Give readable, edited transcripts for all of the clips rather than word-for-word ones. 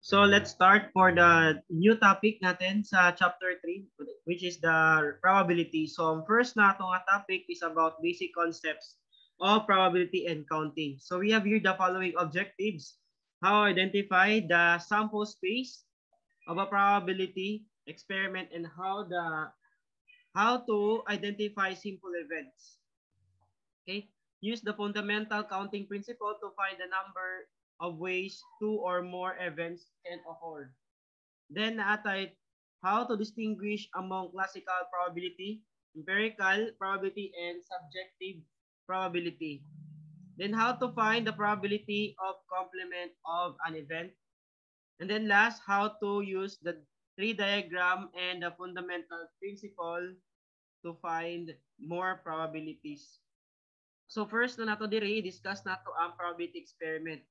So let's start for the new topic natin sa chapter 3, which is the probability. So ang first nato nga topic is about basic concepts of probability and counting. So we have here the following objectives. How identify the sample space of a probability experiment and how to identify simple events. Okay? Use the fundamental counting principle to find the number of ways two or more events can occur. Then atay how to distinguish among classical probability, empirical probability, and subjective probability. Then how to find the probability of complement of an event. And then last, how to use the tree diagram and the fundamental principle to find more probabilities. So first na nato diri, discuss nato ang probability experiment.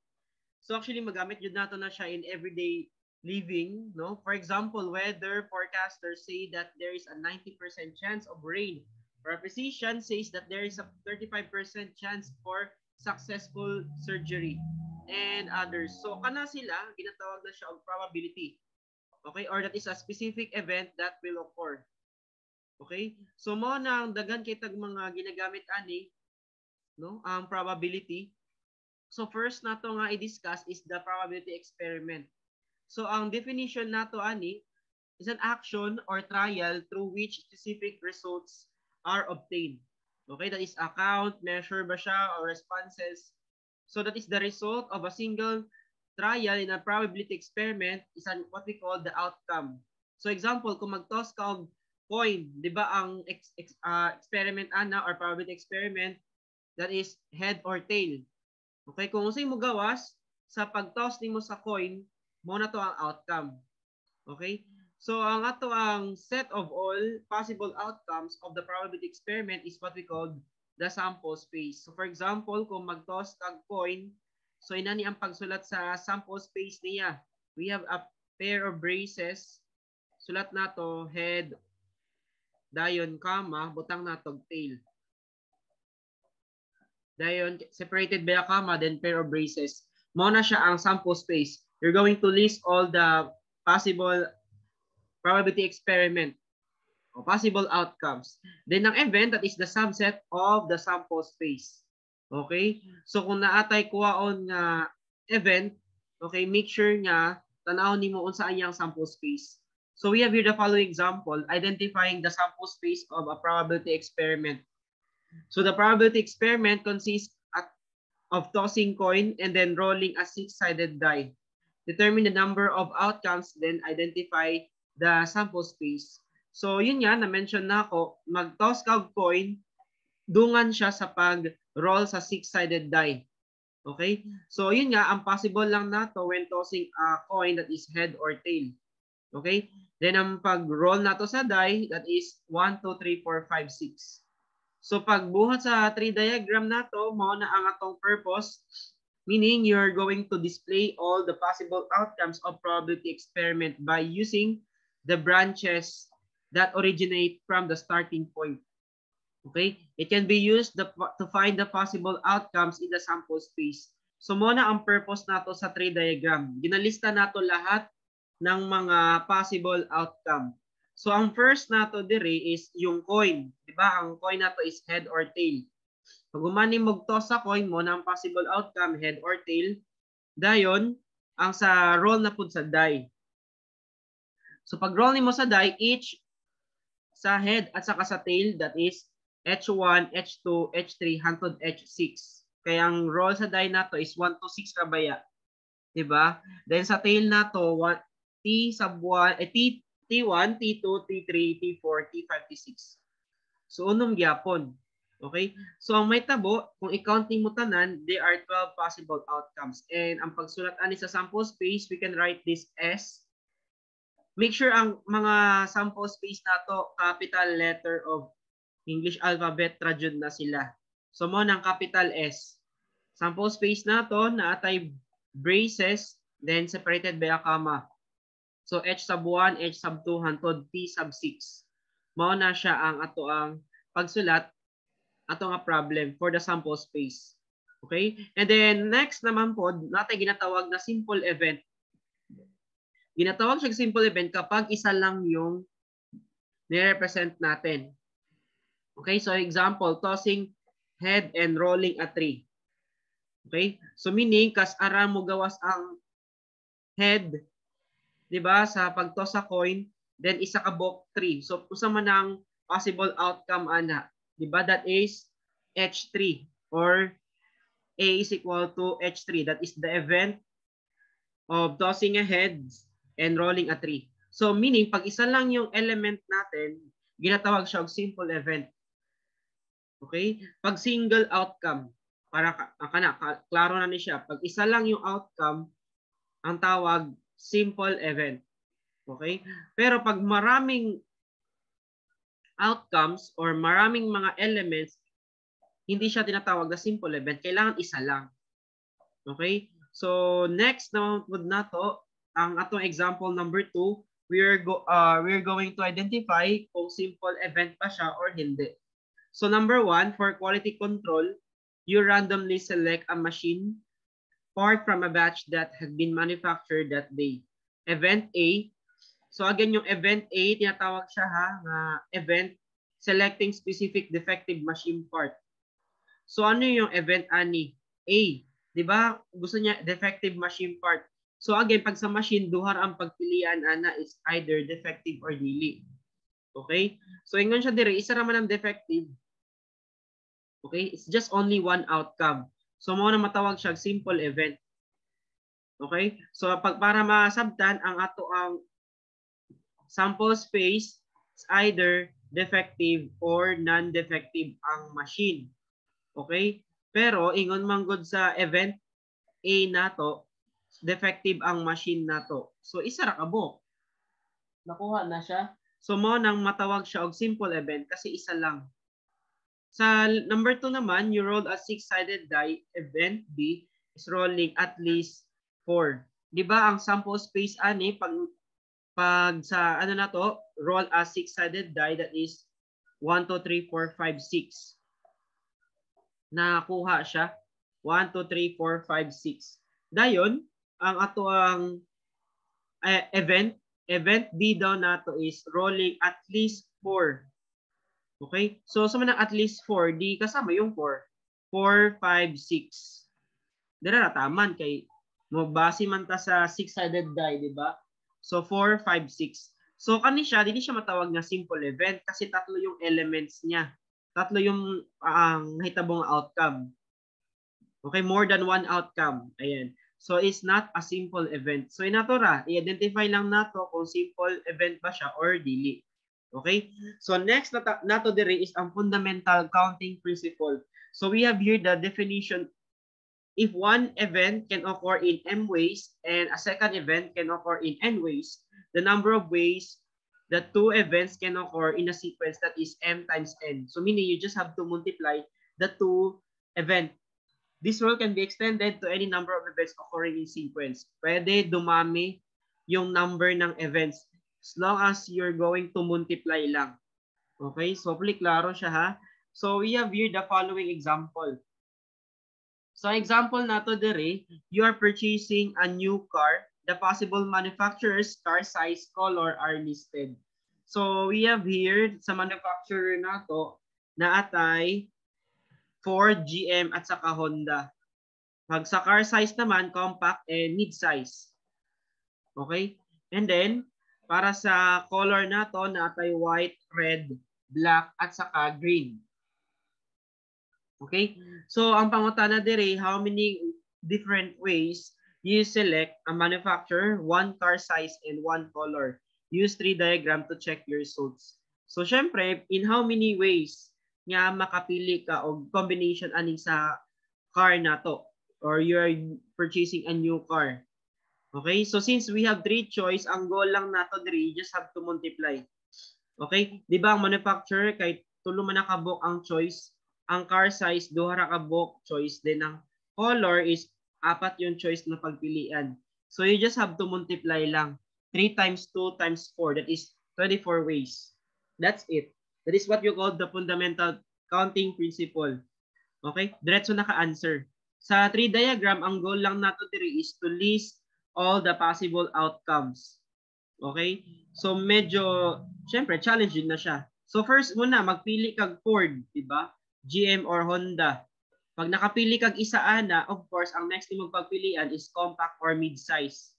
So actually magamit jud nato na siya in everyday living, no? For example, weather forecasters say that there is a 90% chance of rain, or a physician says that there is a 35% chance for successful surgery and others. So kana sila ginatawag na siya og probability. Okay? Or that is a specific event that will occur. Okay? So mao na ang daghan kay tag mga ginagamit ani, no? Ang probability. So first nato nga i-discuss is the probability experiment. So ang definition nato ani is an action or trial through which specific results are obtained. Okay, that is account, measure ba siya, or responses. So that is the result of a single trial in a probability experiment is what we call the outcome. So example, kung mag-toss ka og coin, di ba ang experiment ana or probability experiment, that is head or tail. Okay, kung unsay mo gawas sa pag-toss nimo sa coin, mo na to ang outcome. Okay? So ang ato ang set of all possible outcomes of the probability experiment is what we call the sample space. So for example, kung mag-toss kag coin, so inani ang pagsulat sa sample space niya. We have a pair of braces. Sulat nato head, dayon comma, butang nato tail. Dayon separated by a comma, then pair of braces. Mao na siya ang sample space. You're going to list all the possible probability experiment o possible outcomes. Then ang event, that is the subset of the sample space. Okay? So kung naatay kuwaon nga event, okay, make sure nga tan-awon nimo unsa ang sample space. So we have here the following example, identifying the sample space of a probability experiment. So the probability experiment consists of tossing coin and then rolling a six-sided die. Determine the number of outcomes, then identify the sample space. So yun nga, na-mention na ako, mag-toss ka og coin, dungan siya sa pag-roll sa six-sided die. Okay? So yun nga, ang possible lang nato when tossing a coin, that is head or tail. Okay? Then ang pag-roll nato sa die, that is 1, 2, 3, 4, 5, 6. So pagbuhat sa tree diagram nato, mao na ang atong purpose, meaning you're going to display all the possible outcomes of probability experiment by using the branches that originate from the starting point. Okay? It can be used to find the possible outcomes in the sample space. So mao na ang purpose nato sa tree diagram. Ginalista nato lahat ng mga possible outcome. So ang first nato diri is yung coin, di ba? Ang coin nato is head or tail. Pag humani mo toss sa coin mo na ang possible outcome head or tail, dayon ang sa roll na pud sa die. So pag roll nimo sa die, each sa head at saka sa tail, that is H1, H2, H3 hangtod H6. Kaya ang roll sa die nato is 1 to 6 ra baya. 'Di ba? Then sa tail nato 1 T sub 1 eh, T T1, T2, T3, T4, T5, T6. So unom gyapon. Okay? So ang may tabo, kung i-counting mo tanan, there are 12 possible outcomes. And ang pagsulat ani sa sample space, we can write this S. Make sure ang mga sample space nato capital letter of English alphabet ra jud na sila. So mo nang capital S. Sample space nato naatay braces, then separated by a comma. So H sub 1, H sub 2 hantod T sub 6. Mao na siya ang ato ang pagsulat ato nga problem for the sample space. Okay? And then next naman po, natay ginatawag na simple event. Ginatawag siya simple event kapag isa lang yung nirepresent natin. Okay, so example, tossing head and rolling a tree. Okay? So meaning, kas-ara mo gawas ang head, 'di ba, sa pagtoss sa coin, then isa ka buok 3. So usa man ang possible outcome ana, 'di ba? That is H3 or A is equal to H3. That is the event of tossing a head and rolling a tree. So meaning, pag isa lang yung element natin, ginatawag siya og simple event. Okay? Pag single outcome, para kana klaro na ni siya. Pag isa lang yung outcome, ang tawag simple event. Okay? Pero pag maraming outcomes or maraming mga elements, hindi siya tinatawag na simple event. Kailangan isa lang. Okay? So next naman pud nato, ang atong example number 2, we are going to identify kung simple event pa siya or hindi. So number 1, for quality control, you randomly select a machine part from a batch that had been manufactured that day. Event A. So again, yung event A, tinatawag siya ha, nga event selecting specific defective machine part. So ano yung event ani? A. 'Di ba? Gusto niya defective machine part. So again, pag sa machine, duha ang pagpilian ana, is either defective or dili. Okay? So ingon siya dire, isa ra man ang defective. Okay? It's just only one outcome. So mao na matawag siya simple event. Okay? So pag para masabtan ang ato ang sample space is either defective or non-defective ang machine. Okay? Pero ingon man gud sa event A nato, defective ang machine nato. So isa ra ka buok. Nakuha na siya. So mao nang matawag siya og simple event kasi isa lang. Sa number 2 naman, you roll a six-sided die. Event B is rolling at least 4. 'Di ba ang sample space ani pag sa ano na to, roll a six-sided die, that is 1 2 3 4 5 6. Nakuha siya. 1 2 3 4 5 6. Dayon, ang ato ang event B daw nato is rolling at least 4. Okay? So sa man at least 4, di kasama yung 4. 4, 5, 6. Dira ra taman kay mo base man ta sa six-sided die, di ba? So 4, 5, 6. So kani siya, dili siya matawag nga simple event kasi tatlo yung elements niya. Tatlo yung ang nahitabong outcome. Okay, more than one outcome. Ayan. So it's not a simple event. So inato ra, i-identify lang nato kung simple event ba siya or dili. Okay? So next nato diri is ang fundamental counting principle. So we have here the definition. If one event can occur in m ways and a second event can occur in n ways, the number of ways the two events can occur in a sequence, that is m times n. So meaning you just have to multiply the two event. This rule can be extended to any number of events occurring in sequence. Pwede dumami yung number ng events as long as you're going to multiply lang. Okay, so hopefully klaro siya ha. So we have here the following example. So example nato diri, you are purchasing a new car. The possible manufacturers, car size, color are listed. So we have here sa manufacturer nato na atay Ford, GM at saka Honda. Pag sa car size naman, compact and mid-size. Okay? And then, para sa color nato, natay white, red, black, at saka green. Okay? So, ang pangutana dire, how many different ways you select a manufacturer, one car size, and one color? Use tree diagram to check your results. So, syempre, in how many ways nga makapili ka og combination aning sa car nato or you're purchasing a new car? Okay? So since we have three choice, ang goal lang nato diri, you just have to multiply. Okay? Di ba ang manufacturer kay tulo man nakabuok ang choice, ang car size duha ra kabuok choice, then ang color is apat yung choice na pagpilian. So you just have to multiply lang. 3 times 2 times 4, that is 24 ways. That's it. That is what you call the fundamental counting principle. Okay? Diretso naka-answer. Sa tree diagram, ang goal lang nato diri is to list all the possible outcomes. Okay? So medyo, syempre, challenging na siya. So first muna, magpili kag Ford, di ba? GM or Honda. Pag nakapili kag isa ana, of course, ang next nimong pagpilian is compact or mid-size.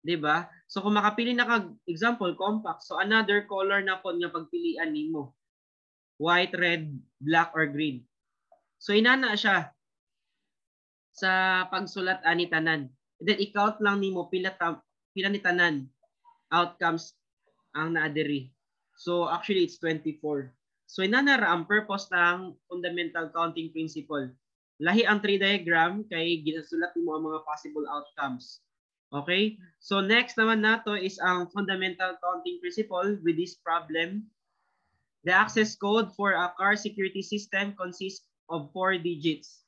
'Di ba? So kung makapili na kag example compact, so another color na pod nga pagpilian nimo. White, red, black or green. So inana siya sa pagsulat ani tanan. And then i-count lang nimo pila ni tanan outcomes ang naa diri. So actually it's 24. So inana ra ang purpose ng fundamental counting principle. Lahi ang tree diagram kay ginasulat nimo ang mga possible outcomes. Okay? So next naman nato is ang fundamental counting principle with this problem. The access code for a car security system consists of four digits.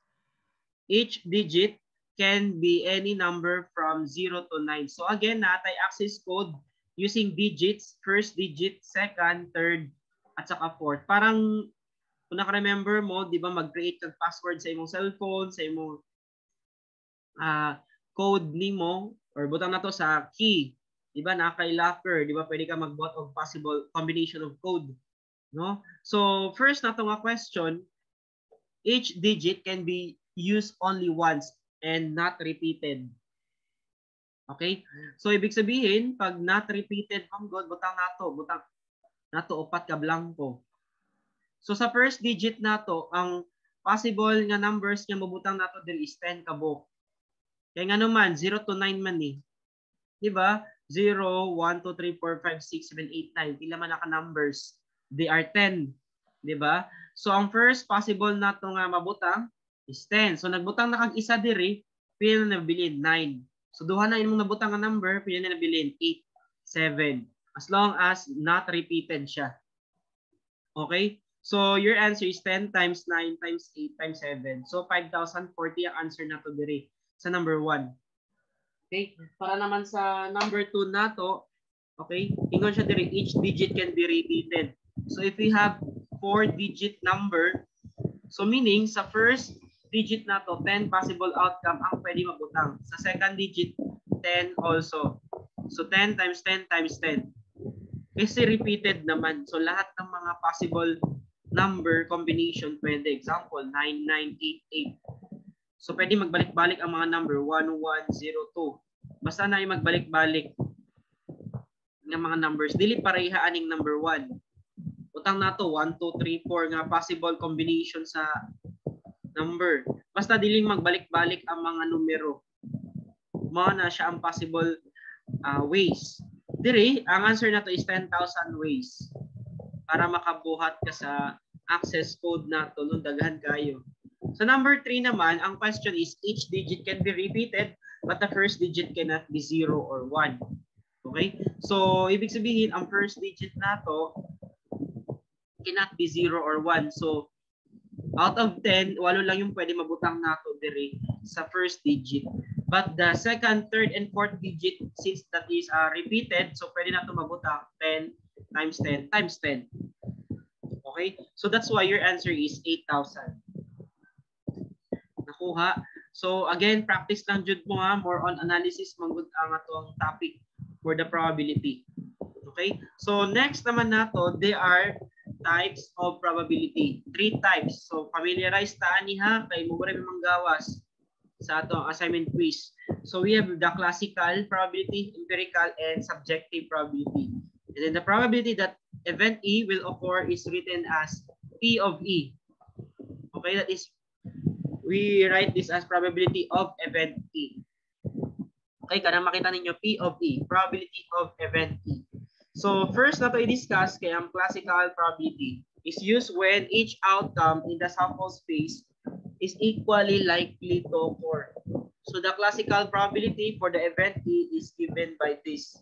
Each digit can be any number from 0 to 9. So again, naa tay access code using digits, first digit, second, third, at saka fourth. Parang kung naka-remember mo, di ba, mag-create kag password sa imong cellphone, sa imong code nimo, or butang na to sa key. Di ba, naa kay locker, di ba, pwede ka magbuhat og possible combination of code. No? So, first na to nga question, each digit can be used only once and not repeated. Okay? So, ibig sabihin, pag not repeated, man gud, butang nato upat ka blanko. So, sa first digit nato, ang possible nga numbers nga mabutang nato diri is 10 ka buok. Kaya nga naman, 0 to 9 man eh. Di ba? 0, 1, 2, 3, 4, 5, 6, 7, 8, 9. Pila man naka numbers? They are 10. Di ba? So, ang first possible nato nga mabutang is 10. So, nagbutang na kag isa diri, pila na nabilin? 9. So, duha na imong nabutang nga number, pila na nabilin? 8, 7. As long as not repeated siya. Okay? So, your answer is 10 times 9 times 8 times 7. So, 5,040 ang answer nato diri sa number 1. Okay? Para naman sa number 2 nato, okay? Ingon siya diri, each digit can be repeated. So, if we have 4-digit number, so meaning sa first digit nato, 10 possible outcome ang pwede mabutang. Sa second digit, 10 also. So, 10 times 10 times 10. Kasi repeated naman. So, lahat ng mga possible number combination pwede. Example, 9988. So, pwede magbalik-balik ang mga number 1102. Basta na magbalik-balik ng mga numbers. Dili pareha aning number 1. Butang nato 1, 2, 3, 4 nga possible combination sa number. Basta dili magbalik-balik ang mga numero. Mao na siya ang possible ways. Diri, ang answer nato is 10,000 ways para makabuhat ka sa access code nato nung daghan kayo. Sa number 3 naman, ang question is each digit can be repeated but the first digit cannot be 0 or 1. Okay? So, ibig sabihin, ang first digit nato cannot be 0 or 1. So, out of 10, walo lang yung pwede mabutang nato diri sa first digit. But the second, third, and fourth digit, since that is repeated, so pwede nato mabutang 10 times 10 times 10. Okay? So that's why your answer is 8,000. Nakuha. So again, practice lang jud mo ha, more on analysis man gud ang atong topic for the probability. Okay? So next naman nato, there are types of probability. Three types. So familiarize ta ani ha kay mo rin manggawas sa atong assignment quiz. So we have the classical probability, empirical, and subjective probability. And then the probability that event E will occur is written as P of E. Okay, that is, we write this as probability of event E. Okay, kanang makita ninyo P of E, probability of event E. So first nato i-discuss kay ang classical probability is used when each outcome in the sample space is equally likely to occur. So the classical probability for the event E is given by this.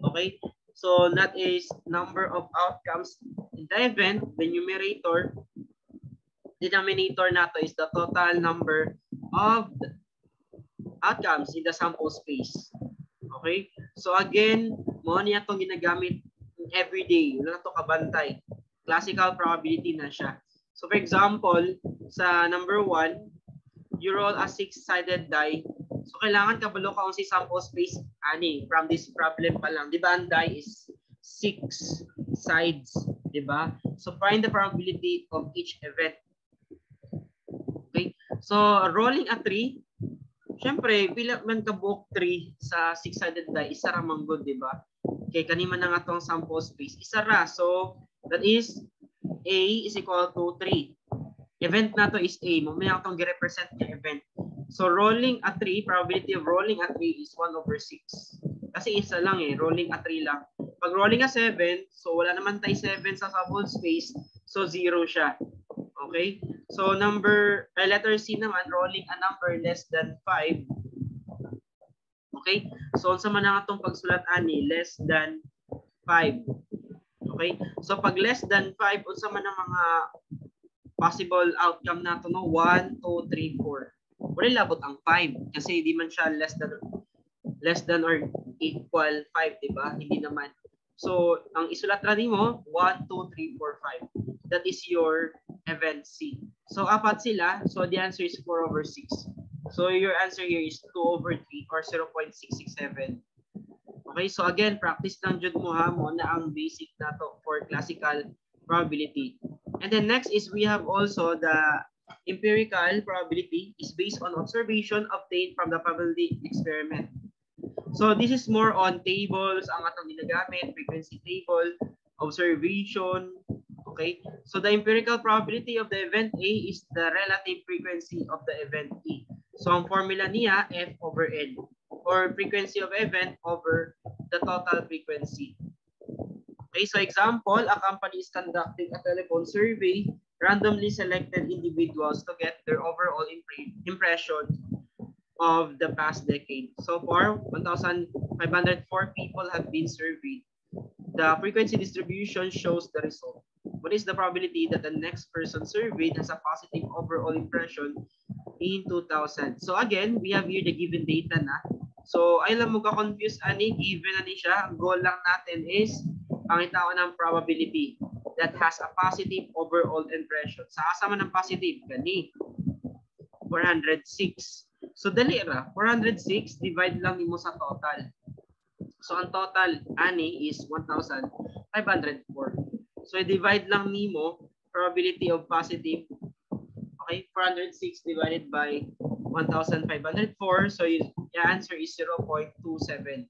Okay? So that is number of outcomes in the event, the numerator, denominator nato is the total number of outcomes in the sample space. Okay? So again, mao niya itong ginagamit everyday. Wala na to kabantay. Classical probability na siya. So for example, sa number 1, you roll a six-sided die. So kailangan kabalo ka unsay sample space ani from this problem pa lang. Di ba ang die is six sides, di ba? So find the probability of each event. Okay? So rolling a 3, syempre pila man ka buok 3 sa six-sided die, isa ra man gud, di ba? Okay, kani man na nga tong sample space, isa ra. So that is A is equal to 3. Event nato is A. Mao man atong gi-represent nga event. So rolling a 3, probability of rolling a 3 is 1 over 6. Kasi isa lang eh, rolling a 3 lang. Pag rolling a 7, so wala naman tayo 7 sa sample space, so 0 siya. Okay? So number, letter C naman, rolling a number less than 5. Okay? So unsa man ang atong pagsulat ani, less than 5. Okay? So pag less than 5, unsa man ang mga possible outcome nato, no? 1, 2, 3, 4. Wala labot ang 5 kasi di man siya less than or equal 5, di ba? Hindi naman. So, ang isulat ra nimo 1, 2, 3, 4, 5. That is your event C. So, apat sila. So, the answer is 4 over 6. So, your answer here is 2 over 3 or 0.667. Okay, so again, practice lang jud mo ha, mao na ang basic nato for classical probability. And then next is we have also the empirical probability is based on observation obtained from the probability experiment. So this is more on tables ang atong ginagamit, frequency table, observation, okay? So the empirical probability of the event A is the relative frequency of the event E. So ang formula niya, F over N, or frequency of event over the total frequency. Okay, so example, a company is conducting a telephone survey, randomly selected individuals to get their overall impression of the past decade. So far, 1,504 people have been surveyed. The frequency distribution shows the result. What is the probability that the next person surveyed has a positive overall impression in 2000? So again, we have here the given data na. So ayaw lang mo ka-confuse ani, given na ni siya. Ang goal lang natin is pangitaon ng probability that has a positive overall impression. Sa asa man ang positive? Gani. 406. So dali ra, 406 divide lang nimo sa total. So ang total ani is 1,504. So i-divide lang nimo probability of positive. Okay, 406 divided by 1,504. So the answer is 0.27.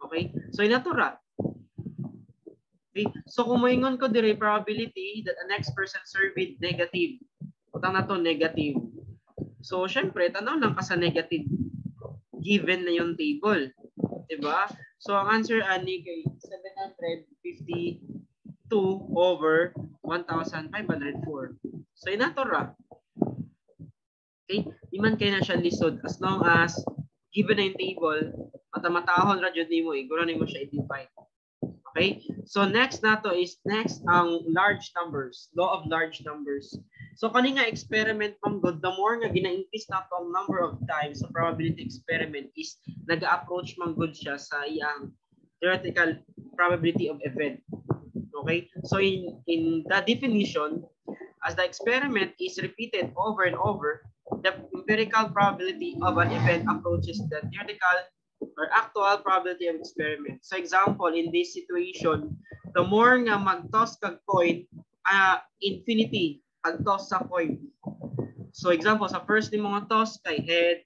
Okay? So inato ra. Okay? So kung moingon ko dire probability that the next person surveyed negative. Butang na to negative. So syempre, tanaw lang ka sa negative. Given na yung table. 'Di ba? So ang answer ani kay 752 over 1,504. So inato ra. Okay? Di man kay na siya lisod as long as given na yung table, matamatahon ra jud nimo, iguro nimo siya i-divide. Okay? So next nato is next ang large numbers, law of large numbers. So kani nga experiment man gud, the more nga gina-increase nato ang number of times sa probability experiment is nag-approach man gud siya sa iyang theoretical probability of event. Okay? So in the definition, as the experiment is repeated over and over, the empirical probability of an event approaches the theoretical or actual probability of experiment. So example, in this situation, the more nga mag-toss kag coin, infinity pag-toss sa coin. So example, sa first ni mga toss kay head,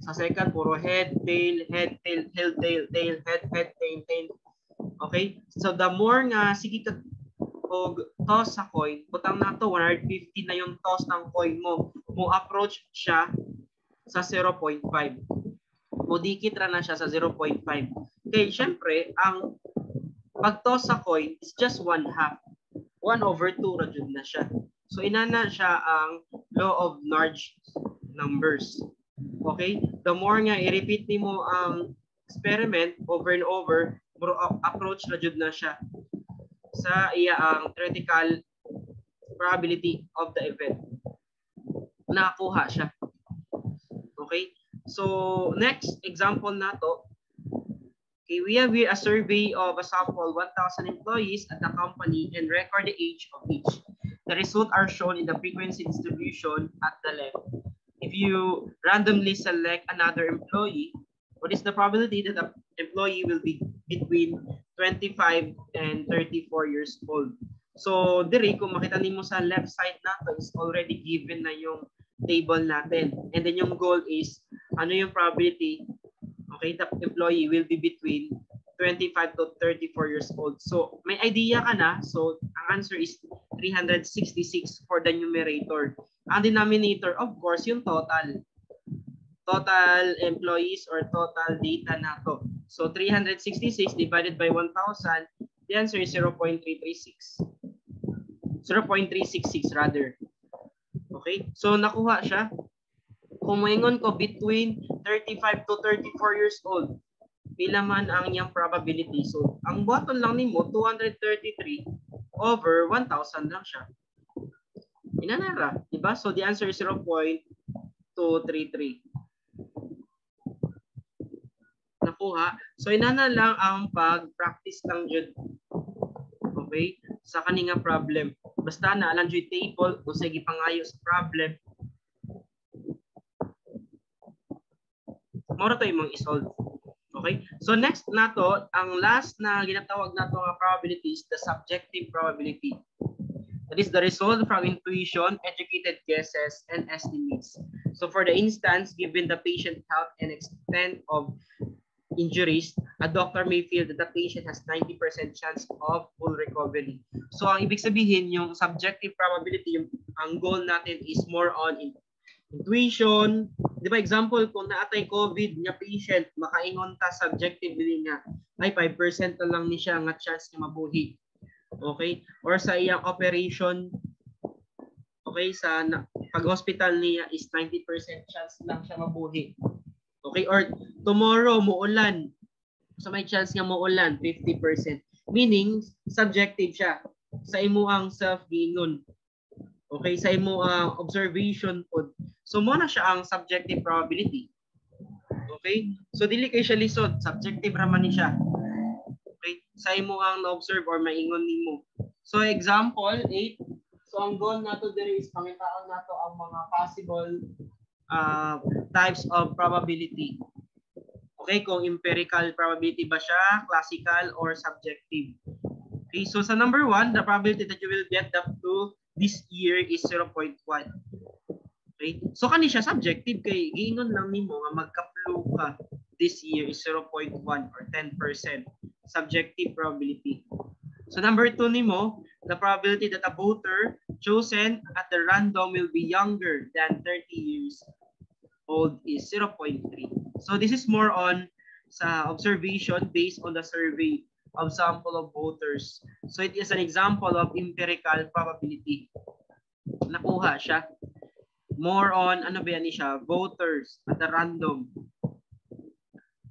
sa second puro head, tail, head, tail, tail, tail, tail, head, head, tail, tail. Okay? So the more nga sige ka og toss sa coin, butang nato 150 na yung toss ng coin mo. Mo approach siya sa 0.5. Modikit ra na siya sa 0.5. Okay, syempre, ang pag-toss sa coin is just one half. 1 over 2 ra jud na siya. So inana siya ang law of large numbers. Okay? The more nga i-repeat nimo ang experiment over and over, approach na jud na siya sa iya ang theoretical probability of the event. Nakakuha siya. Okay? So, next example nato. Okay, we have here a survey of a sample 1,000 employees at the company and record the age of each. The results are shown in the frequency distribution at the left. If you randomly select another employee, what is the probability that the employee will be between 25 and 34 years old? So, diri, kung makita nimo sa left side nato, is already given na yung table natin. And then yung goal is, ano yung probability, okay, the employee will be between 25 to 34 years old. So, may idea ka na. So, ang answer is 366 for the numerator. Ang denominator, of course, yung total. Total employees or total data na to. So, 366 divided by 1,000, the answer is 0.336. 0.366 rather. Okay? So, nakuha siya. Kung moingon ko between 35 to 34 years old, pila man ang iyang probability? So, ang buhaton lang nimo, 233 over 1,000 lang siya. Inana ra, di ba? So, the answer is 0.233. Nakuha. So, inana lang ang pag-practice lang jud. Okay? Sa kani nga problem. Basta naa lang jud table kung sa gipangayo sa problem. Mora to imong i-solve. Okay? So next nato, ang last na ginatawag nato nga probability is the subjective probability. That is the result from intuition, educated guesses, and estimates. So for the instance, given the patient health and extent of injuries, a doctor may feel that the patient has 90% chance of full recovery. So ang ibig sabihin, yung subjective probability, yung, ang goal natin is more on intuition. Di ba, example, kung naatay COVID nga patient, makaingon ta subjectively nga, ay 5% na lang ni siya nga chance nga mabuhi. Okay? Or sa iyang operation, okay, sa pag-hospital niya is 90% chance lang siya mabuhi. Okay? Or tomorrow, muulan. So may chance nga muulan, 50%. Meaning, subjective siya. Sa imo ang self-giingon. Okay, sa imo ang observation pod. So mo na siya ang subjective probability. Okay? So dili kay siya lisod, subjective ra man ni siya. Okay? Sa imo ang na-observe or maingon nimo. So example 8. So ang goal nato diri is pangitaon nato ang mga possible types of probability. Okay, kung empirical probability ba siya, classical or subjective. Okay, so sa number 1, the probability that you will get the flu this year is 0.1. Okay? So kani siya subjective kay giingon lang nimo nga magka-flu ka this year is 0.1 or 10% subjective probability. So number 2 nimo, the probability that a voter chosen at the random will be younger than 30 years old is 0.3. So this is more on sa observation based on the survey of sample of voters. So it is an example of empirical probability. Nakuha siya. More on, ano ba yan siya? Voters at the random.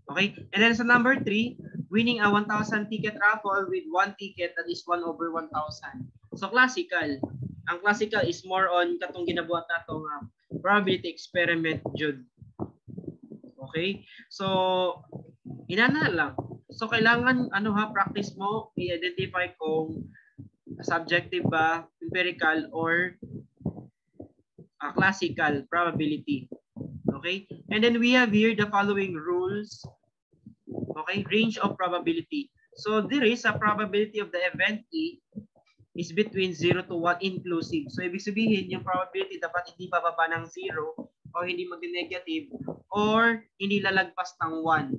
Okay? And then sa number 3, winning a 1,000 ticket raffle with one ticket that is 1 over 1,000. So classical. Ang classical is more on katong ginabuhat nato nga probability experiment jud. Okay? So inana lang. So kailangan ano ha, practice mo i-identify kung subjective ba, empirical or classical probability. Okay? And then we have here the following rules. Okay, range of probability. So there is a probability of the event E is between 0 to 1 inclusive. So ibig sabihin, yung probability dapat hindi bababa ng 0 o hindi mag-negative or hindi lalagpas ng 1.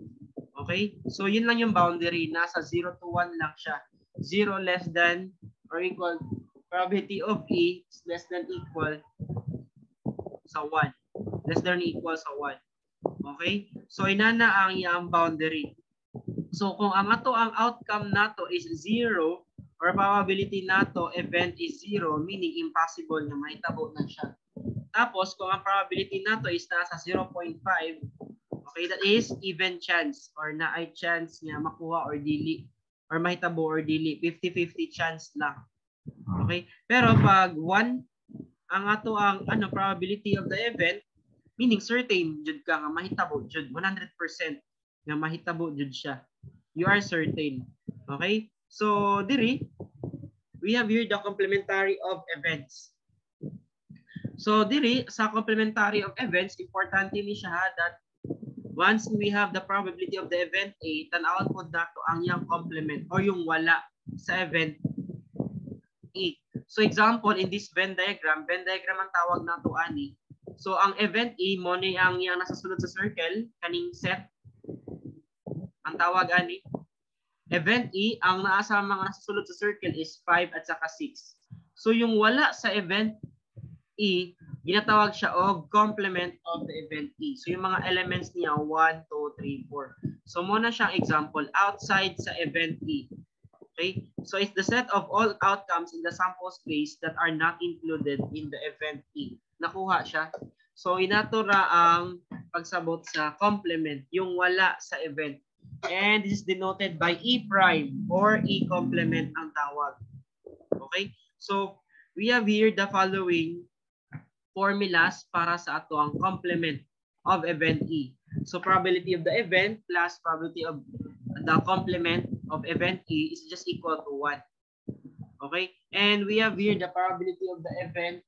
Okay? So yun lang yung boundary. Nasa 0 to 1 lang siya. 0 less than or equal, probability of E is less than equal sa 1. Less than equal sa 1. Okay? So inana ang iyang boundary. So kung ang ato ang outcome nato is 0 or probability nato event is 0, meaning impossible na mahitabo na siya. Tapos kung ang probability nato is nasa 0.5, okay, that is even chance or naay chance nga makuha or dili or mahitabo or dili, 50-50 chance lang. Okay? Pero pag 1 ang ato ang ano probability of the event, meaning certain jud ka nga mahitabo jud, 100% nga mahitabo jud siya. You are certain. Okay? So diri we have here the complementary of events. So diri sa complementary of events, importante ni siya ha, that once we have the probability of the event A, tan-awon pod nato ang iyang complement or yung wala sa event E. So example, in this Venn diagram ang tawag nato ani. So ang event E mo ni ang iyang nasa sulod sa circle, kaning set ang tawag ani. Event E, ang naa sa mga nasa sulod sa circle is 5 at saka 6. So yung wala sa event E, ginatawag siya og complement of the event E. So yung mga elements niya, 1, 2, 3, 4. So mo na siyang example outside sa event E. Okay? So it's the set of all outcomes in the sample space that are not included in the event E. Nakuha siya. So inato ra ang pagsabot sa complement, yung wala sa event. And this is denoted by E prime or E complement ang tawag. Okay? So we have here the following formulas para sa ato ang complement of event E. So probability of the event plus probability of the complement of event E is just equal to 1. Okay? And we have here the probability of the event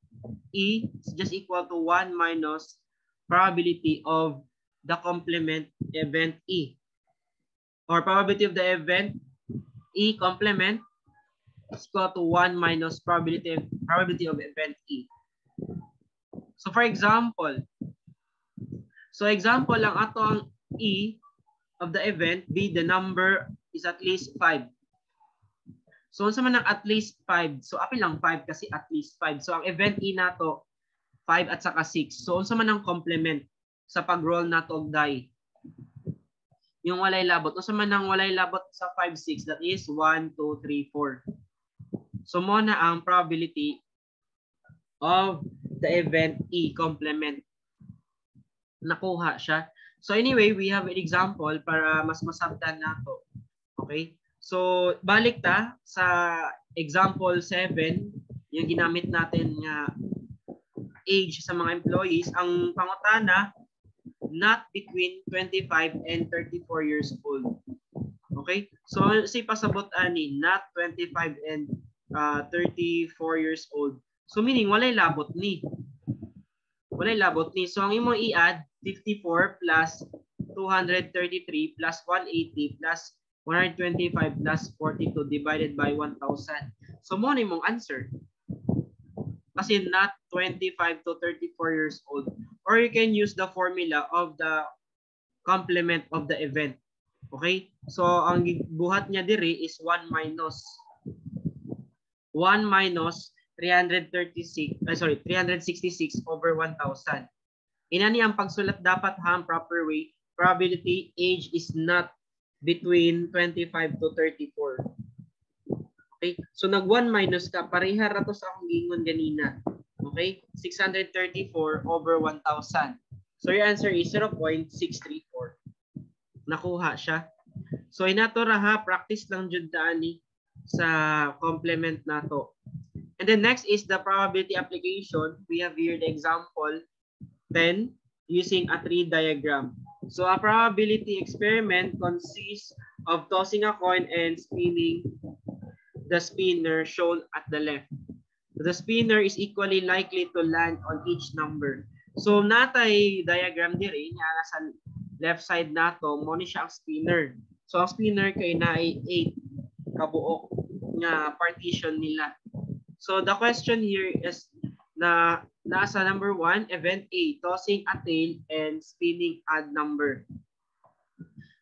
E is just equal to 1 minus probability of the complement event E. Or probability of the event E complement is equal to 1 minus probability of event E. So for example, so example lang ato ang E of the event be the number is at least 5. So unsa man ang at least 5? So apil lang 5 kasi at least 5. So ang event E nato 5 at saka 6. So unsa man ang complement sa pag-roll nato og die? Yung walay labot. Unsa man ang walay labot sa 5, 6? That is 1, 2, 3, 4. So mo na ang probability of the event E complement. Nakuha siya. So anyway, we have an example para mas masabtan nato. Okay? So balik ta sa example 7, yung ginamit natin nga age sa mga employees. Ang pangutana, not between 25 and 34 years old. Okay? So si pasabot ani, not 25 and 34 years old. So meaning walay labot ni. Walay labot ni. So ang imong i-add, 54 plus 233 plus 180 plus 125 plus 42 divided by 1,000. So mo ni mong answer. Kasi not 25 to 34 years old. Or you can use the formula of the complement of the event. Okay? So ang buhat niya diri is 1 minus 1 minus 336, ay sorry, 366 over 1,000. Inani ang pagsulat dapat ha, ang proper way. Probability age is not between 25 to 34. Okay? So nag 1 minus ka, pareha ra to sa akong giingon ganina. Okay? 634 over 1,000. So your answer is 0.634. Nakuha siya. So inato ra ha, practice lang jud ani sa complement nato. And then next is the probability application. We have here the example 10 using a tree diagram. So a probability experiment consists of tossing a coin and spinning the spinner shown at the left. The spinner is equally likely to land on each number. So natay diagram diri nga nasa left side nato, mo ni siya ang spinner. So ang spinner kay naay 8 kabuok nga partition nila. So the question here is na nasa number 1, event A, tossing a tail and spinning odd number.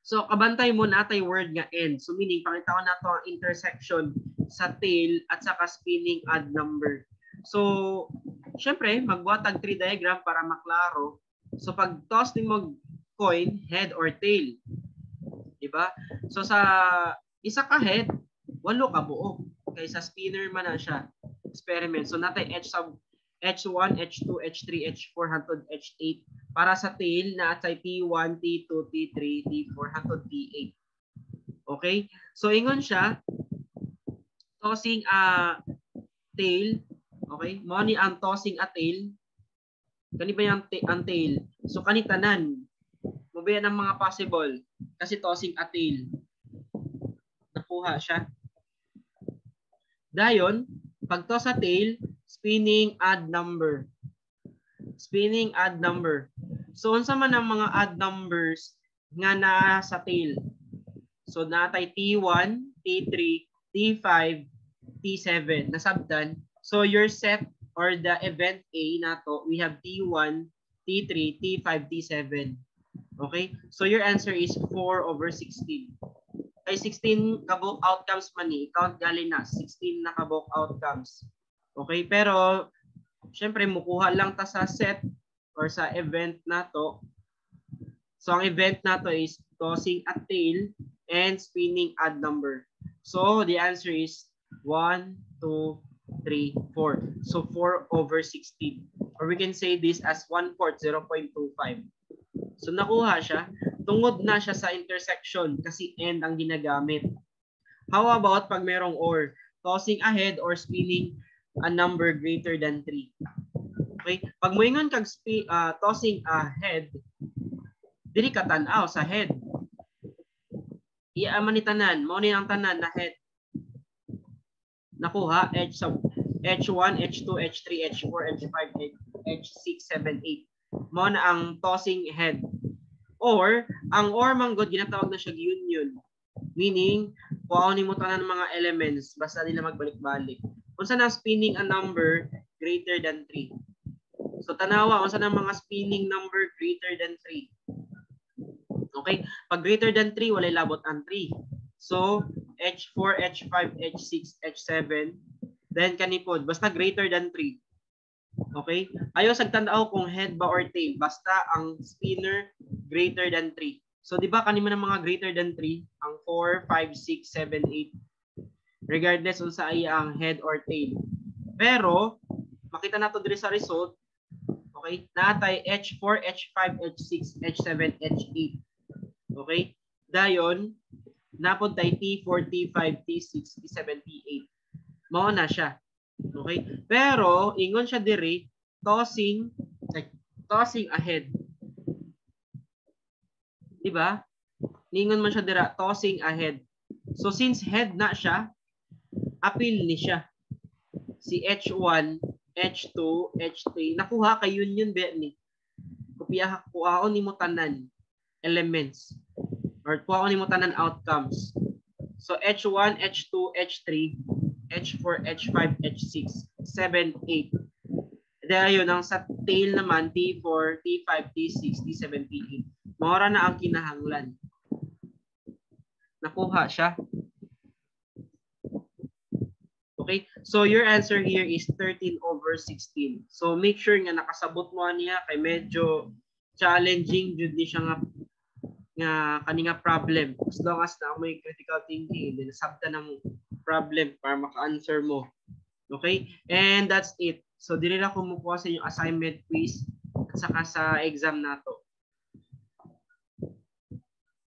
So kabantay mo natay word nga "and." So meaning pangitaon nato ang intersection sa tail at saka spinning odd number. So syempre magbuhat og tree diagram para maklaro. So pag toss nimo coin, head or tail. Diba? So sa isa ka head, walo ka buok. Kay sa spinner man na siya experiment. So natay H sub H1, H2, H3, H4 hantod H8. Para sa tail na atay T1, T2, T3, T4 hantod T8. Okay? So ingon siya, tossing a tail, okay? Mo ni ang tossing a tail. Kani ba yung ang tail? So kani tanan. Mo ba ang mga possible? Kasi tossing a tail. Nakuha siya. Dayon, pag toss a tail, spinning odd number. Spinning odd number. So unsa man ang mga odd numbers nga naa sa tail? So natay T1, T3, T5, T7. Nasabtan. So your set or the event A nato, we have T1, T3, T5, T7. Okay? So your answer is 4 over 16. Kay 16 kabuok outcomes man ni, count gali na, 16 na kabuok outcomes. Okay? Pero syempre mukuha lang ta sa set or sa event nato. So ang event nato is tossing a tail and spinning odd number. So the answer is 1, 2, 3, 4. So 4 over 16. Or we can say this as 1/4, 0.25. So nakuha siya. Tungod na siya sa intersection kasi and ang ginagamit. How about pag merong or? Tossing a head or spinning a number greater than 3. Okay? Pag moingon kag tossing a head, dili ka tan-aw sa head. Iya man ni tanan, mao ni ang tanan na head. Nakuha H sa H1, H2, H3, H4, H5, H6, 7, 8. Mao na ang tossing head. Or, ang or manggod ginatawag na siya union. Meaning, kuhaon nimo tanan mga elements basta nila magbalik-balik. Unsa na spinning a number greater than 3? So tanawa unsa na mga spinning number greater than 3? Okay? Pag greater than 3, walay labot ang 3. So, H4, H5, H6, H7, then kanipod. Basta greater than 3. Okay? Ayaw sa tanaw kung head ba or tail. Basta ang spinner greater than 3. So, di ba kanima ng mga greater than 3? Ang 4, 5, 6, 7, 8. Regardless unsa ay ang head or tail. Pero, makita nato diri sa result, okay? Natay H4, H5, H6, H7, H8. Okay? Dayon, napod tay T4, T5, T6, T7, T8. Mao na siya. Okay? Pero, ingon siya diri, tossing, like, tossing a head. Di ba? Ningon man siya dira, tossing a head. So, since head na siya, apil ni siya. Si H1, H2, H3, nakuha kay union ba ni? Kopya, kuhaon nimo tanan elements or kuhaon nimo tanan outcomes. So H1, H2, H3, H4, H5, H6, 7, 8. Dahil ang sa tail naman, T4, T5, T6, T7, T8. Maura na ang kinahanglan. Nakuha siya. Okay? So your answer here is 13 over 16. So make sure nga nakasabot mo niya kay medyo challenging jud ni siya nga kani nga problem. As long as na may critical thinking, then sabta ng problem para maka-answer mo. Okay? And that's it. So dili na ko mukuha sa inyong assignment, quiz, at saka sa exam nato.